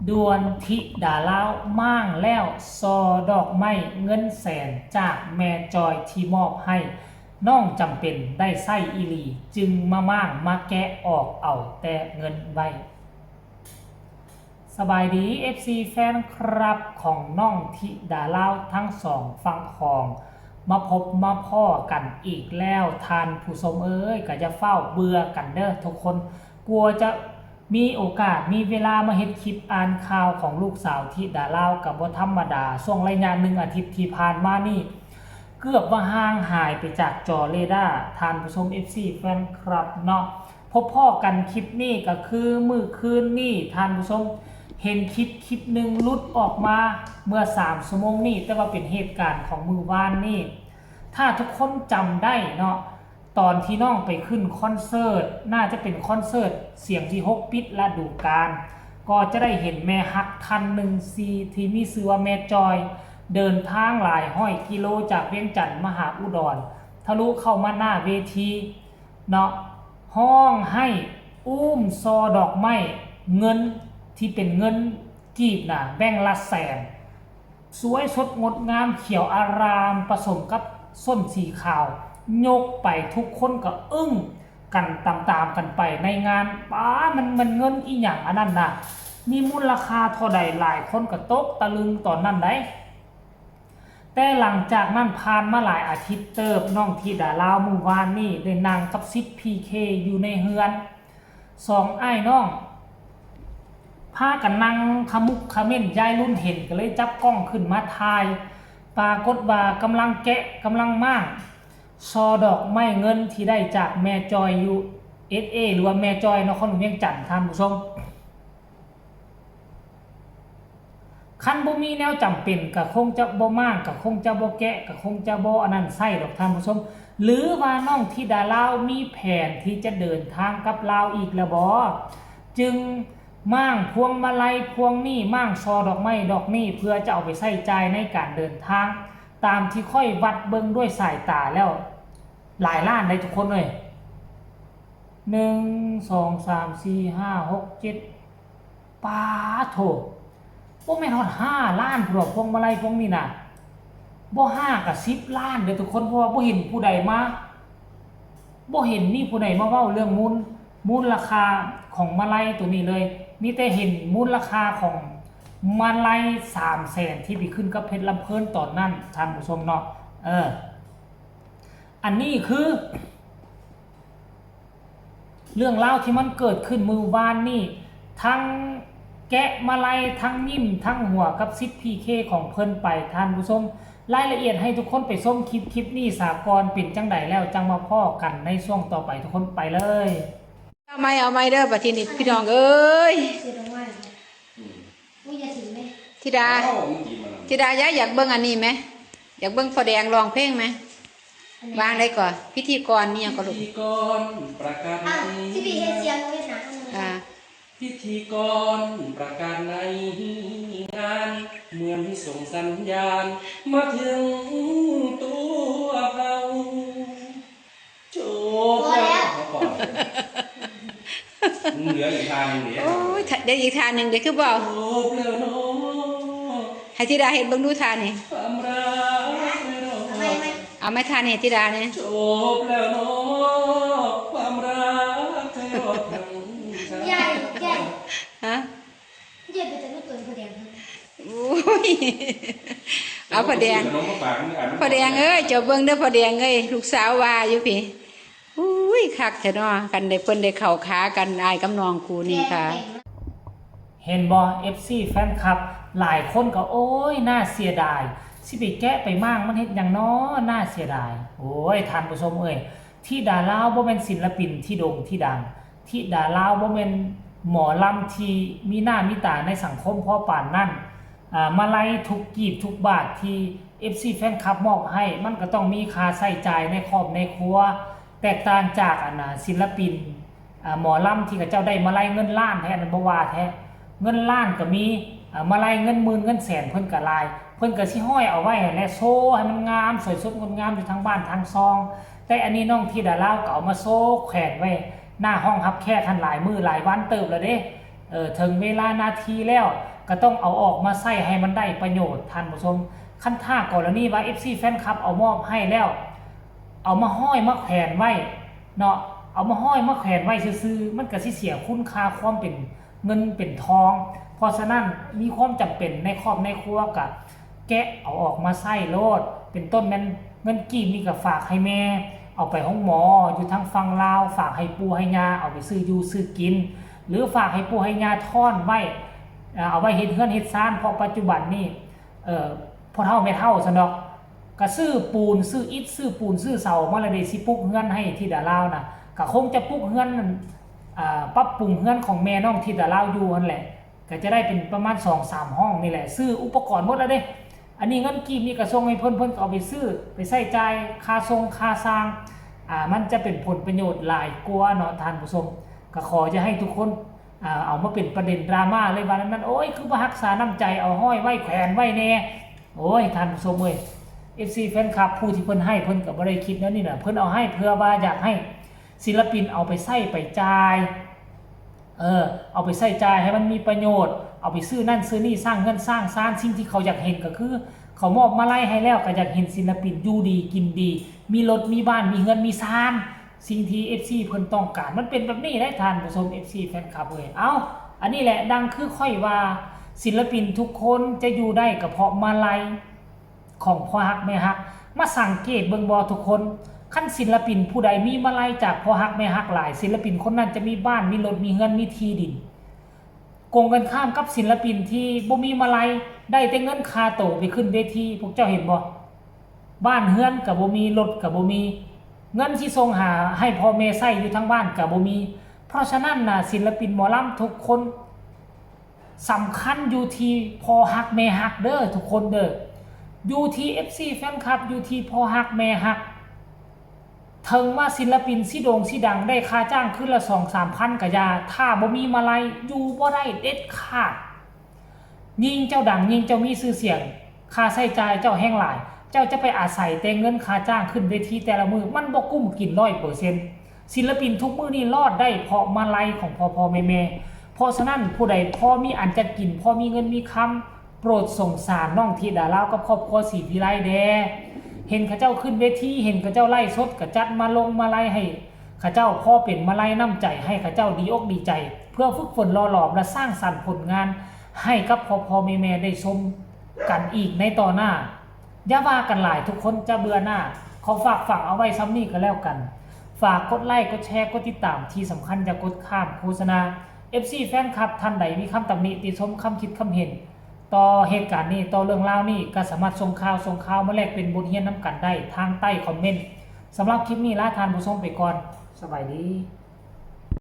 ດ່ວນທິດາລາວມ້າງແລ້ວ ສໍ່ດອກໄມ້ເງິນແສນຈາກແມ່ຈອຍທີ່ມອບໃຫ້ ນ້ອງຈຳເປັນໄດ້ໃຊ້ອີ່ຫຼີ ຈຶ່ງມາມ້າງມາແກະອອກເອົາແຕ່ເງິນໄວ້. ສະບາຍດີ ເອັຟຊີ ແຟນຄລັບຂອງນ້ອງທິດາລາວທັງສອງຝັ່ງຂອງ ມາພົບມາພໍ້ກັນອີກແລ້ວ ທ່ານຜູ້ຊົມເອີຍ ກະຢ່າຟ້າວເບື່ອກັນເດີທຸກຄົນ ກວ່າຈະມີໂອກາດມີເວລາມາເຮັດຄລິບອ່ານຂ່າວຂອງລູກສາວທິດາລາວກະບໍ່ທຳມະດາ ຊ່ວງໄລຍະໜຶ່ງອາທິດທີ່ຜ່ານມານີ້ ເກືອບວ່າຫ່າງຫາຍໄປຈາກຈໍເຣດາ ທ່ານຜູ້ຊົມ ເອັຟຊີ ແຟນຄລັບເນາະ. ພົບພໍ້ກັນຄລິບນີ້ກະຄືມື້ຄືນນີ້ ທ່ານຜູ້ຊົມ ເຫັນຄລິບຄລິບໜຶ່ງຫຼຸດອອກມາເມື່ອສາມຊົ່ວໂມງນີ້ ແຕ່ວ່າເປັນເຫດການຂອງມື້ວານນີ້ ຖ້າທຸກຄົນຈຳໄດ້ເນາະ ຕອນທີ່ນ້ອງໄປຂຶ້ນຄອນເສີດ ໜ້າຈະເປັນຄອນເສີດສຽງທີຫົກປິດລະດູການ ກໍຈະໄດ້ເຫັນແມ່ຮັກທ່ານໜຶ່ງທີ່ ທີ່ມີຊື່ວ່າແມ່ຈອຍ ເດີນທາງຫຼາຍຮ້ອຍກິໂລຈາກວຽງຈັນມາຫາອຸດອນ ທະລຸເຂົ້າມາໜ້າເວທີເນາະ ຮ້ອງໄຫ້ ອູ້ມສໍ່ດອກໄມ້ເງິນ ທີ່ເປັນເງິນກີບນະ ແບ່ງລະແສນ ສວຍສົດງົດງາມ ຂຽວອາຣາມ ປະສົມກັບສົ້ນສີຂາວ ຍົກໄປ ທຸກຄົນກະອຶ້ງກັນຕາມໆກັນໄປໃນງານ ປາ ມັນ ມັນເງິນອີ່ຫຍັງອັນນັ້ນນະ ມີມູນລະຄ່າເທົ່າໃດ ຫຼາຍຄົນກະຕົກຕະລຶງຕອນນັ້ນໃດ໋. ແຕ່ຫຼັງຈາກນັ້ນຜ່ານມາຫຼາຍອາທິດເຕີບ ນ້ອງທິດາລາວມື້ວານນີ້ໄດ້ນັ່ງກັບສິດ ພີເຄ ຢູ່ໃນເຮືອນ ສອງອ້າຍນ້ອງ ພາກັນນັ່ງຂະມຸກຂະເມັ້ນ ຍາຍລຸນເຫັນກະເລີຍຈັບກ້ອງຂຶ້ນມາຖ່າຍ ປາກົດວ່າກຳລັງແກະ ກຳລັງມ້າງ ສໍ່ດອກໄມ້ເງິນທີ່ໄດ້ຈາກແມ່ຈອຍຢູ່ ເອສເອ ຫຼືວ່າແມ່ຈອຍນະຄອນຫຼວງວຽງຈັນ ທ່ານຜູ້ຊົມ. ຄັນບໍ່ມີແນວຈຳເປັນກະຄົງຈະບໍ່ມ້າງ ກະຄົງຈະບໍ່ແກະ ກະຄົງຈະບໍ່ອັນນັ້ນໃຊ້ດອກທ່ານຜູ້ຊົມ ຫຼືວ່ານ້ອງທິດາລາວມີແຜນທີ່ຈະເດີນທາງກັບລາວອີກແລ້ວບໍ ຈຶ່ງມ້າງພວງມາໄລພວງນີ້ ມ້າງສໍ່ດອກໄມ້ດອກນີ້ ເພື່ອຈະເອົາໄປໃຊ້ຈ່າຍໃນການເດີນທາງ ຕາມທີ່ຂ້ອຍວັດເບິ່ງດ້ວຍສາຍຕາແລ້ວ ຫຼາຍລ້ານໃດ໋ທຸກຄົນເອີຍ ໜຶ່ງ ສອງ ສາມ ສີ່ ຫ້າ ຫົກ ເຈັດ ປາໂທ້ ບໍ່ແມ່ນຮອດຫ້າລ້ານພຸ້ນດອກ ພວງມາໄລພວງນີ້ນະ ບໍ່ຫ້າກະສິບລ້ານເດີທຸກຄົນ ເພາະວ່າບໍ່ເຫັນຜູ້ໃດມາ ບໍ່ເຫັນມີຜູ້ໃດມາເວົ້າເລື່ອງມູນ ມູນລະຄ່າຂອງມາໄລໂຕນີ້ເລີຍ ມີແຕ່ເຫັນມູນລະຄ່າຂອງມາໄລສາມແສນ ທີ່ໄປຂຶ້ນກັບເພັດລຳເພີນຕອນນັ້ນ ທ່ານຜູ້ຊົມເນາະ ເອີ ອັນນີ້ຄື ເລື່ອງລາວທີ່ມັນເກີດຂຶ້ນມື້ວານນີ້ ທັງແກະມາໄລ ທັງຍິ້ມ ທັງຫົວກັບສິດ ພີເຄ ຂອງເພິ່ນໄປ ທ່ານຜູ້ຊົມ ລາຍລະອຽດໃຫ້ທຸກຄົນໄປຊົມຄລິບ ຄລິບນີ້ສາກ່ອນ ເປັນຈັ່ງໃດແລ້ວຈັ່ງມາພໍ້ກັນໃນຊ່ວງຕໍ່ໄປ ທຸກຄົນໄປເລີຍ. ເອົາໃໝ່ ເອົາໃໝ່ເດີ ບາດທີນີ້ພີ່ນ້ອງເອີຍ. ທິດາ ທິດາ ຢາກ ຢາກເບິ່ງອັນນີ້ແມ ຢາກເບິ່ງພໍ່ແດງຮ້ອງເພງແມ. ວາງໄດ້ກ່ອນ ພິທີກອນນີ້ຫຍັງກໍລູກ ພິທີກອນປະກາດໃນ ອ່າ ພິທີກອນປະກາດໃນງານ ເໝືອນສົ່ງສັນຍານມາເຖິງຕົວເຮົາ. ຈົບແລ້ວ ພໍແລ້ວ ພໍແລ້ວ ເຫຼືອອີກທ່າໜຶ່ງເດ້. ໂອ້ຍ ໄດ້ອີກທ່າໜຶ່ງເດ້ ຄືບໍ່ເອົາ ຈົບແລ້ວເນາະ ໃຫ້ທິດາເຮັດເບິ່ງດູທ່ານີ້ ຄວາມລັກ ເອົາໃໝ່ ເອົາໃໝ່ທ່ານີ້ທິດານີ້ ຈົບແລ້ວເນາະ ຄວາມລັກໃຫ້ຮອດທາງ ຍາຍ ຍາຍ ຮະ ເອີຍ ເອົາພໍ່ແດງ ເອົາພໍ່ແດງເອີຍ ເຈົ້າເບິ່ງເດີພໍ່ແດງເອີຍ ລູກສາວວ່າຢູ່ພີ້. ອຸ້ຍ ຄັກແທ້ເນາະ ຄັນໄດ້ ເພິ່ນໄດ້ເຂົ້າຂາກັນ ອ້າຍກັບນ້ອງຄູ່ນີ້ກະ ເຫັນບໍ່ ເອັຟຊີ ແຟນຄລັບ ຫຼາຍຄົນກໍ ໂອ້ຍ ໜ້າເສຍດາຍ ຊິໄປແກະໄປມ້າງມັນເຮັດຫຍັງນໍ ໜ້າເສຍດາຍ. ໂອ້ຍ ທ່ານຜູ້ຊົມເອີຍ ທິດາລາວບໍ່ແມ່ນສິນລະປິນທີ່ໂດ່ງທີ່ດັງ ທິດາລາວບໍ່ແມ່ນໝໍລຳທີ່ມີໜ້າມີຕາໃນສັງຄົມພໍປານນັ້ນ. ອາ ມາໄລທຸກກີບທຸກບາດທີ່ເອັຟຊີແຟນຄລັບມອບໃຫ້ ມັນກໍຕ້ອງມີຄ່າໃຊ້ຈ່າຍໃນຄອບໃນຄົວ ແຕກຕ່າງຈາກ ອັນນ່າ ສິນລະປິນ ອາ ໝໍລຳທີ່ເຂົາເຈົ້າໄດ້ມາໄລເງິນລ້ານແທ້ ອັນນັ້ນບໍ່ວ່າແທ້ ເງິນລ້ານກໍມີ ອາ ມາໄລເງິນໝື່ນເງິນແສນເພິ່ນກໍຫຼາຍ ເພິ່ນກໍຊິຫ້ອຍເອົາໄວ້ຫັ້ນແຫຼະ ໂຊໃຫ້ມັນງາມ ສວຍສົດງົດງາມຢູ່ທາງບ້ານທາງຊ່ອງ. ແຕ່ອັນນີ້ນ້ອງທິດາລາວກໍເອົາມາໂຊແຂວນໄວ້ໜ້າຫ້ອງຮັບແຂກຫັ້ນຫຼາຍມື້ຫຼາຍວັນເຕີບແລ້ວເດ້. ເອີ ເຖິງເວລາໜ້າທີ່ແລ້ວ ກໍຕ້ອງເອົາອອກມາໃຊ້ໃຫ້ມັນໄດ້ປະໂຫຍດ ທ່ານຜູ້ຊົມ. ຄັນຖ້າກໍລະນີວ່າ ເອັຟຊີ ແຟນຄລັບເອົາມອບໃຫ້ແລ້ວ ເອົາມາຫ້ອຍມາແຂວນໄວ້ເນາະ ເອົາມາຫ້ອຍມາແຂວນໄວ້ຊື່ໆ ມັນກໍຊິເສຍຄຸນຄ່າຄວາມເປັນເງິນເປັນທອງ. ເພາະສະນັ້ນ ມີຄວາມຈຳເປັນໃນຄອບໃນຄົວ ກໍແກະເອົາອອກມາໃຊ້ໂລດ. ເປັນຕົ້ນແມ່ນເງິນກີບນີ້ກໍຝາກໃຫ້ແມ່ ເອົາໄປໂຮງໝໍຢູ່ທາງຝັ່ງລາວ, ຝາກໃຫ້ປູ່ໃຫ້ຍ່າເອົາໄປຊື້ຢູ່ຊື້ກິນ ຫຼື ຝາກໃຫ້ປູ່ໃຫ້ຍ່າທ້ອນໄວ້ ເອົາໄວ້ເຮັດເຮືອນເຮັດຊານ. ເພາະປັດຈຸບັນນີ້ ເອີ ພໍ່ເຖົ້າແມ່ເຖົ້າຊັ້ນດອກ ກໍຊື້ປູນ ຊື້ອິດ ຊື້ປູນ ຊື້ເສົາມາແລ້ວເດ້ ຊິປຸກເຮືອນໃຫ້ທິດາລາວນະ ກໍຄົງຈະປຸກເຮືອນ ປັບປຸງເຮືອນຂອງແມ່ນ້ອງທິດາລາວຢູ່ຫັ້ນແຫຼະ. ກໍຈະໄດ້ເປັນປະມານສອງສາມຫ້ອງນີ້ແຫຼະ ຊື້ອຸປະກອນໝົດແລ້ວເດ້. ອັນນີ້ເງິນກີບນີ້ກໍສົ່ງໃຫ້ເພິ່ນ ເພິ່ນກໍເອົາໄປຊື້ ໄປໃຊ້ຈ່າຍຄ່າສົ່ງຄ່າຊ່າງ ອາ ມັນຈະເປັນຜົນປະໂຫຍດຫຼາຍກວ່າເນາະທ່ານຜູ້ຊົມ. ກໍຂໍຈະໃຫ້ທຸກຄົນ ອາ ເອົາມາເປັນປະເດັນດຣາມາເລີຍວ່ານັ້ນ ໂອ້ຍ ຄືບໍ່ຮັກສານ້ຳໃຈ ເອົາຫ້ອຍໄວ້ແຂວນໄວ້ແດ່. ໂອ້ຍ ທ່ານຜູ້ຊົມເອີຍ ເອັຟຊີ ແຟນຄລັບ ຜູ້ທີ່ເພິ່ນໃຫ້ ເພິ່ນກໍບໍ່ໄດ້ຄິດແນວນີ້ນະ ເພິ່ນເອົາໃຫ້ເພື່ອວ່າຢາກໃຫ້ ສິນລະປິນເອົາໄປໃຊ້ໄປຈ່າຍ ເອີ ເອົາໄປໃຊ້ຈ່າຍໃຫ້ມັນມີປະໂຫຍດ ເອົາໄປຊື້ນັ້ນຊື້ນີ້ ສ້າງເຮືອນສ້າງຊານ. ສິ່ງທີ່ເຂົາຢາກເຫັນກໍຄື ເຂົາມອບມາໄລໃຫ້ແລ້ວ ກໍຢາກເຫັນສິນລະປິນຢູ່ດີກິນດີ ມີລົດມີບ້ານ ມີເຮືອນມີຊານ. ສິ່ງທີ່ ເອັຟຊີ ເພິ່ນຕ້ອງການ ມັນເປັນແບບນີ້ເດ້ທ່ານຜູ້ຊົມ ເອັຟຊີ ແຟນຄລັບເອີຍ. ເອົ້າ ອັນນີ້ແຫຼະ ດັ່ງຄືຂ້ອຍວ່າ ສິນລະປິນທຸກຄົນຈະຢູ່ໄດ້ກໍເພາະມາໄລ ຂອງພໍ່ຮັກແມ່ຮັກ. ມາສັງເກດເບິ່ງບໍ່ທຸກຄົນ ຄັນສິນລະປິນຜູ້ໃດມີມາໄລຈາກພໍ່ຮັກແມ່ຮັກຫຼາຍ ສິນລະປິນຄົນນັ້ນຈະມີບ້ານ ມີລົດ ມີເຮືອນ ມີທີ່ດິນ. ກົງກັນຂ້າມກັບສິນລະປິນທີ່ບໍ່ມີມາໄລ ໄດ້ແຕ່ເງິນຄ່າໂຕໄປຂຶ້ນເວທີ ພວກເຈົ້າເຫັນບໍ່? ບ້ານເຮືອນກໍບໍ່ມີ ລົດກໍບໍ່ມີ ເງິນຊິສົ່ງຫາໃຫ້ພໍ່ແມ່ໃຊ້ຢູ່ທາງບ້ານກໍບໍ່ມີ. ເພາະສະນັ້ນນະ ສິນລະປິນໝໍລຳທຸກຄົນ ສຳຄັນຢູ່ທີ່ພໍ່ຮັກແມ່ຮັກເດີທຸກຄົນເດີ ຢູ່ທີ່ ເອັຟຊີ ແຟນຄລັບ ຢູ່ທີ່ພໍ່ຮັກແມ່ຮັກ. ເຖິງວ່າສິນລະປິນຊິໂດ່ງຊິດັງ ໄດ້ຄ່າຈ້າງຄືນລະສອງສາມພັນກະຢ່າ ຖ້າບໍ່ມີມາໄລ ຢູ່ບໍ່ໄດ້ເດັດຂາດ. ຍິ່ງເຈົ້າດັງ ຍິ່ງເຈົ້າມີຊື່ສຽງ ຄ່າໃຊ້ຈ່າຍເຈົ້າແຮງຫຼາຍ ເຈົ້າຈະໄປອາໄສແຕ່ເງິນຄ່າຈ້າງຂຶ້ນເວທີແຕ່ລະມື້ ມັນບໍ່ກຸ້ມກິນຮ້ອຍເປີເຊັນ. ສິນລະປິນທຸກມື້ນີ້ລອດໄດ້ເພາະມາໄລຂອງພໍ່ໆແມ່ໆ. ເພາະສະນັ້ນ ຜູ້ໃດພໍມີອັນຈະກິນ ພໍມີເງິນມີຄຳ ໂປດສົງສານນ້ອງທິດາລາວກັບຄອບຄົວສີວິໄລແດ່. ເຫັນເຂົາເຈົ້າຂຶ້ນເວທີ ເຫັນເຂົາເຈົ້າໄລຟ໌ສົດ ກະຈັດມາລົງມາໄລໃຫ້ເຂົາເຈົ້າ ພໍເປັນມາໄລນ້ຳໃຈໃຫ້ເຂົາເຈົ້າດີອົກດີໃຈ ເພື່ອຝຶກຝົນຫຼໍ່ຫຼອມ ແລະ ສ້າງສັນຜົນງານໃຫ້ກັບພໍ່ໆແມ່ໆໄດ້ຊົມກັນອີກໃນຕໍ່ໜ້າ. ຢ່າວ່າກັນຫຼາຍ ທຸກຄົນຈະເບື່ອໜ່າ. ຂໍຝາກຝັງເອົາໄວ້ຊ່ຳນີ້ກໍແລ້ວກັນ. ຝາກກົດໄລ ກົດແຊ ກົດຕິດຕາມ ທີ່ສຳຄັນຢ່າກົດຂ້າມໂຄສະນາ. ເອັຟຊີ ແຟນຄລັບ ທ່ານໃດມີຄຳຕຳໜິຕິຊົມ ຄຳຄິດຄຳເຫັນຕໍ່ເຫດການນີ້ ຕໍ່ເລື່ອງລາວນີ້ ກໍສາມາດສົ່ງຂ່າວ ສົ່ງຂ່າວມາແລກເປັນບົດຮຽນນຳກັນໄດ້ທາງໃຕ້ຄອມເມັນ. ສຳລັບຄລິບນີ້ ລາທ່ານຜູ້ຊົມໄປກ່ອນ. ສະບາຍດີ.